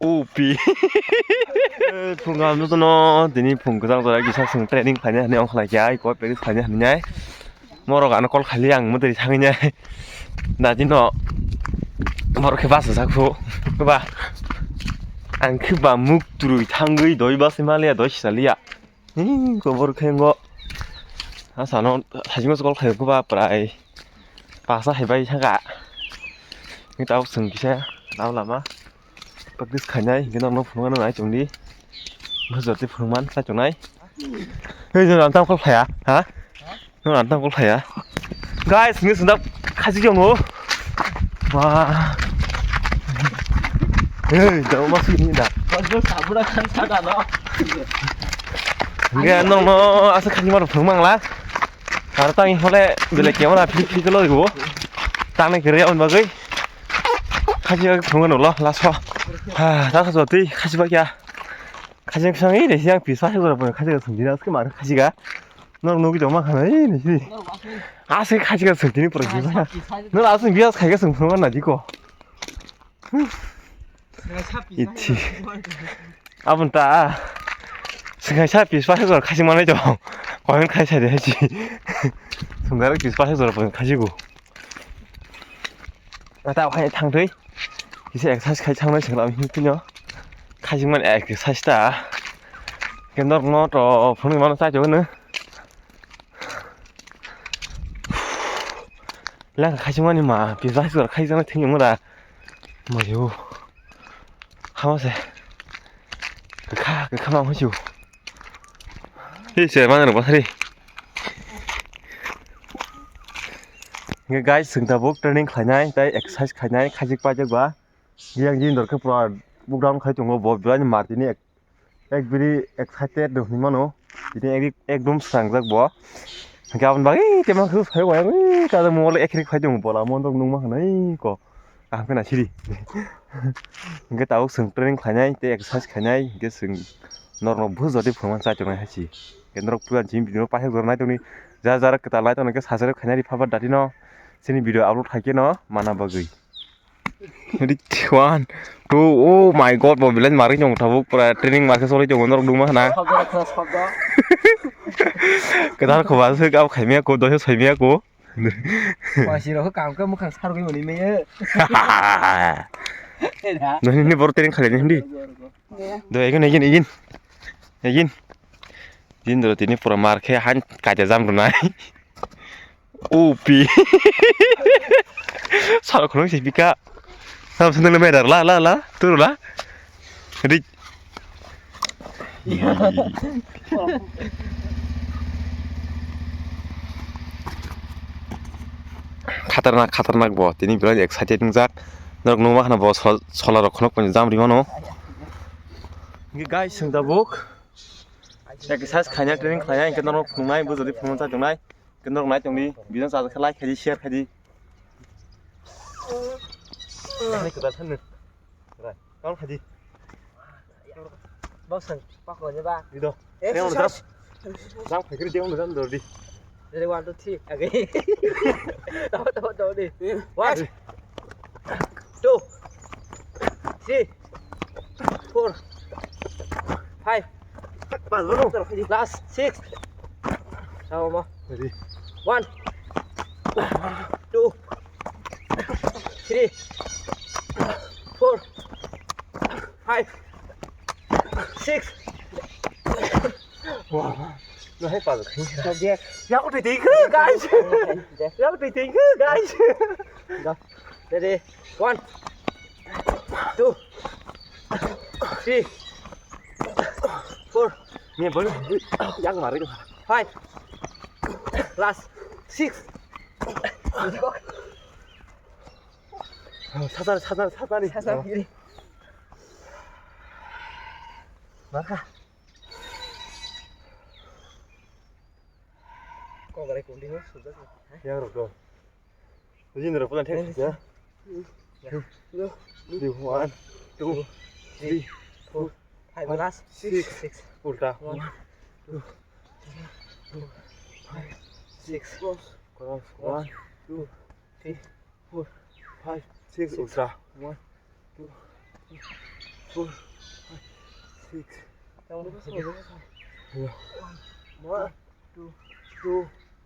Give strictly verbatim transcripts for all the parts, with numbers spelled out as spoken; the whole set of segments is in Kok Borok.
Upi. Phung am no tini phung kwchang jora kisa swng training khaina hwnwi ong khlai kha, ai koi practice khaina hwnwi nai. Morok ano call khali ang mwtwi thangwi nai. Dadi no borok khe basa sak phu. Ba ang khe ba muk turui thangwi doi basi maliya doi saliya. Ni kobor khe ngo. Asa no sajingo call khayo ba prai. Pasa hai bai saka. Ni tau swng kisa tau lama. Practice khainai, hingke norokno phunukna nai chongdi. Bwsajati phunukman sai chongnai. Hei, nwng ang tamo kol phaya, ha? Nwng ang tamo kol phaya. Guys, hingke chwng da khasi chongo. Ba. Hei, da ma sini da. Sabura khan sada no. Hingke norokno asa khani maro phunukmang la. Aro tang hole bele camera phik phik lo ibo. Tang nai kiri on bagwi. Khasi phunukmano lo, laso. Ha, ta khasi twi, khasi ba kya. Khasi sang ei, nei siang pisa hai gora pon khasi ga sung dina, aske mar khasi ga. Nor nogi joma khana ei, nei si. Ase khasi ga sung dini pura pisa. Nor asung bias khai ga sung phunukmana diko. Ithi. Abon ta. Sung khai sa pisa hai gora khasi manai jong. Koin khai sa de hai si. Sung gara pisa hai gora pon khasi go. Ata hai thang twi. Kisa exercise khai thang nai sing lam hin pino. Khai sing man exercise ta. Kendor no to phone man ta jo ne. Lang khai sing mani ma pi exercise khai jana thing mo da. Ma yo. Hama se. Ka ka ma ho ju. Hi se man ro basari. Hingke guys, chwng tabuk training khlainai tei exercise khlainai, khajik pajak ba. Yang jin dorkhe pura lockdown khai tongo, bo belai ni mar tini ek, ek biri excited hinwi mano. Tini ek, ekdom srangjak bo. Hingke aboni bagwi tei mankhe phai wayang, ui, kaisa mobile ek rik phai tongo, bola mondok nungma hwnwi ko. Kaham khe na siri. Hingke tabuk chwng training khlainai tei exercise khlainai, hingke chwng norokno bujo tei phunukmani chai tongnai hai se. Hingke norok puila chini video no paithak jora nai tongdi. Jar jar kwtal nai tongkhe subscribe khaina ri pha ba dati no. Chini video upload khai khe no mana bagwi. Ready, one, two, oh my God, bo belai ni marwi tongo tabuk, pura training markhe choli tongo norok nungma khna. Kwtal khoba se kabo khaimya ko, dosa soimya ko. Wasi rok kam kam mukhang sargwi mani meye. Dohini ni bor tering khali ni hindi. Do egin, egin, egin. Egin. Jindro tini pura mar khe han kaja jam rwnai. Upi. Sal khulung si bika. Sam sendal medar la, la, la. Turu la. Rik. Khatarnak, khatarnak bo. Tini belai excited wngjak. Norok nungma khna bo sol-, solarok khunuk pon jam rimano. Guys, chwng tabuk exercise khaina, training khlaina, hingke norok phunuknai, bujodi phunuknai, chai tongnai. Norok nai tongdi, video chajak khe like khaidi, share khaidi. Hai kwtal thani. Rai, kaul khaidi. Bosang, paklo je ba. Ido. Exercise. Jang phai kri deng jam dor di. Ready, one, two, three. Age. Tahu, tahu, tahu di. One. Two. Three. Four. Five. Pas, bro. Last, six. Sama, ma. Ready. One. Two. Three. Four. Five. Six. Wow. No, hai, pas. Subject. Yak udah tinggi, guys. Yak udah tinggi, guys. Dah. Ready. One. Two. Three. Four. Ni boleh. Yang mari tu. Five. Last. Six. Satar, satar, satar ni. Satar kiri. Maka. Kok gari kundi ho, sudah. Yang rok do. Jin rok pulang thek ya. Yo. Di one, two, three, four, five, last, six, six. Ulta. One, two, three, four, five, six. Cross. One, two, three, four, five, six. Ulta. One, two, three. Six. One, two, two,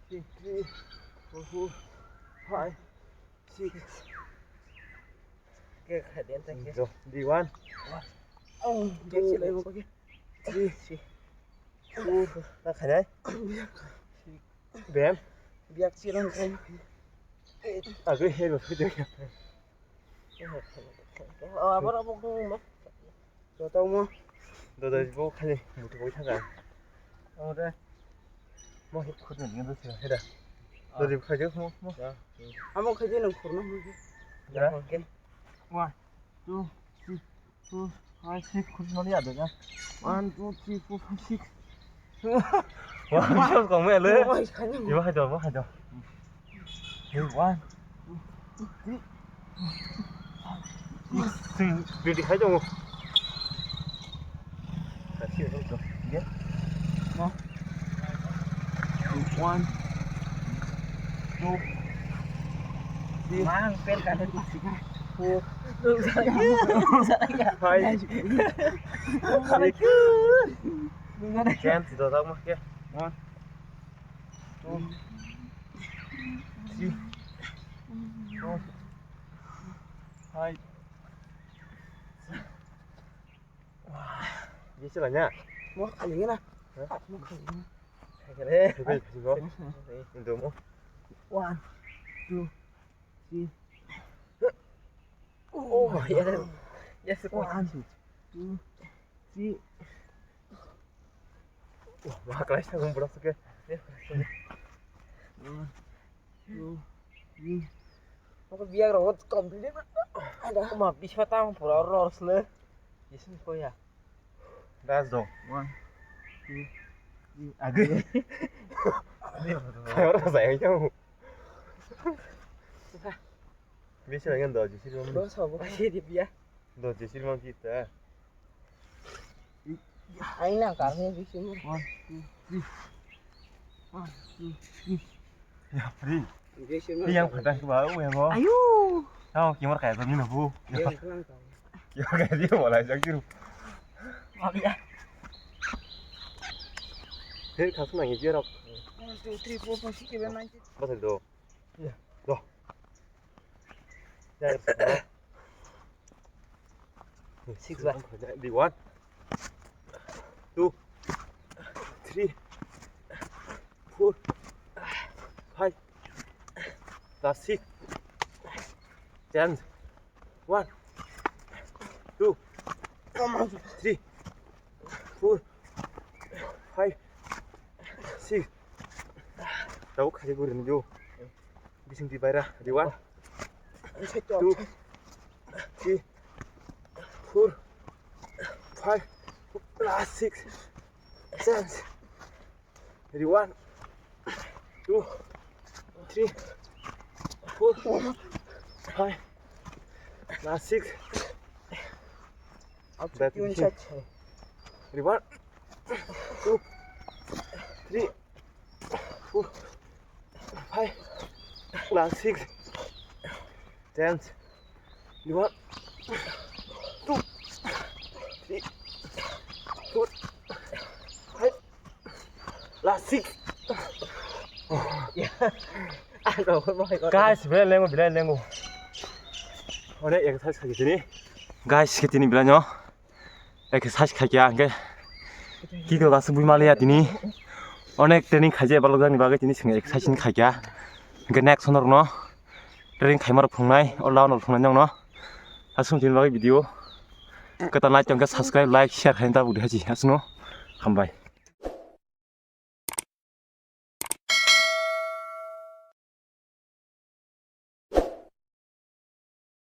three, four, five, six. Di one. Two, three, four. Bam. Biak chilon kai. Agui hei ba phi de. Abar abo kung ma. Jotau mo. Dodo bo khali mutu boi thaka. Ore. Mo hit khut ni ngi do sira heda. Dodi khai de mo mo. Amo khai de nang khurna mo. Ya. One, two, three, four, five, six, khursi mani ada ya. One, two, three, four, five, six. Wah, bisa kau mele. Wah, ikannya. Ibu hai dong, ibu hai dong. Hey, one, two, three. Sing, didi hai dong. Kasih dong. Ya. Nah. One, two, three, mang pel kada di sini. Four, five, six. Chance dua tak mah ke. One, two, three, four, five, six. Wah, bisa lah nya. Mau kali na? Hah? Mau kali na? Kali. Coba, coba. Ini dulu. One, two, three. Oh, ya. Ya, sekolah. One, two, three. Wah, maklai sa gum pura suke. One, two, three. Apa biar rawat complete. Ada. Ma bisa tang pura ros le. Yesin ko ya. Das dong. One, two, three. Agi. Agi. Agi. Agi. Agi. Bisa lagi do jisir mam. Do sabo kasi di biya. Do jisir mam kita. Aina kami bisa. One, two, three. One, two, three. Ya, free. Yang padah ke bawah ya, bo. Ayo. Tahu kimar kayak tadi nabu. Ya, kelang tahu. Ya, kayak dia bola aja gitu. Maaf ya. Hei, kasih nangis dia rok. One, two, three, four, five, six, seven, nine, ten. Masa do. Iya. Doh. Ya, ya. Six, one. Di one. Two. Three. Four. Five. Last six. Ten. One. Two. Three. Four. Five. Six. Tau khari guri ni jo. Bising di baira, di one, two, three, four, five, last six, seven. Di one, two, three, four, five, last six, seven. Di one, two, three, four, five, last six, ten. Di one, two, three, four, five, last six. Guys, belai lengo, belai lengo. Onek exercise khaikhe tini. Guys, khe tini belai no. Exercise khaikha hwnkhe kiko kasu bui maliya tini. Onek training khaijak balok jakni bagwi tini chwng exercise ni khaikha. Hwnkhe next honorno training khaima rok phunuknai, o launa rok phunuknai nokno. Aswk tini bagwi video kwtal nai tongkhe subscribe, like, share khaina tabuk dihachi aswkno. Hambai.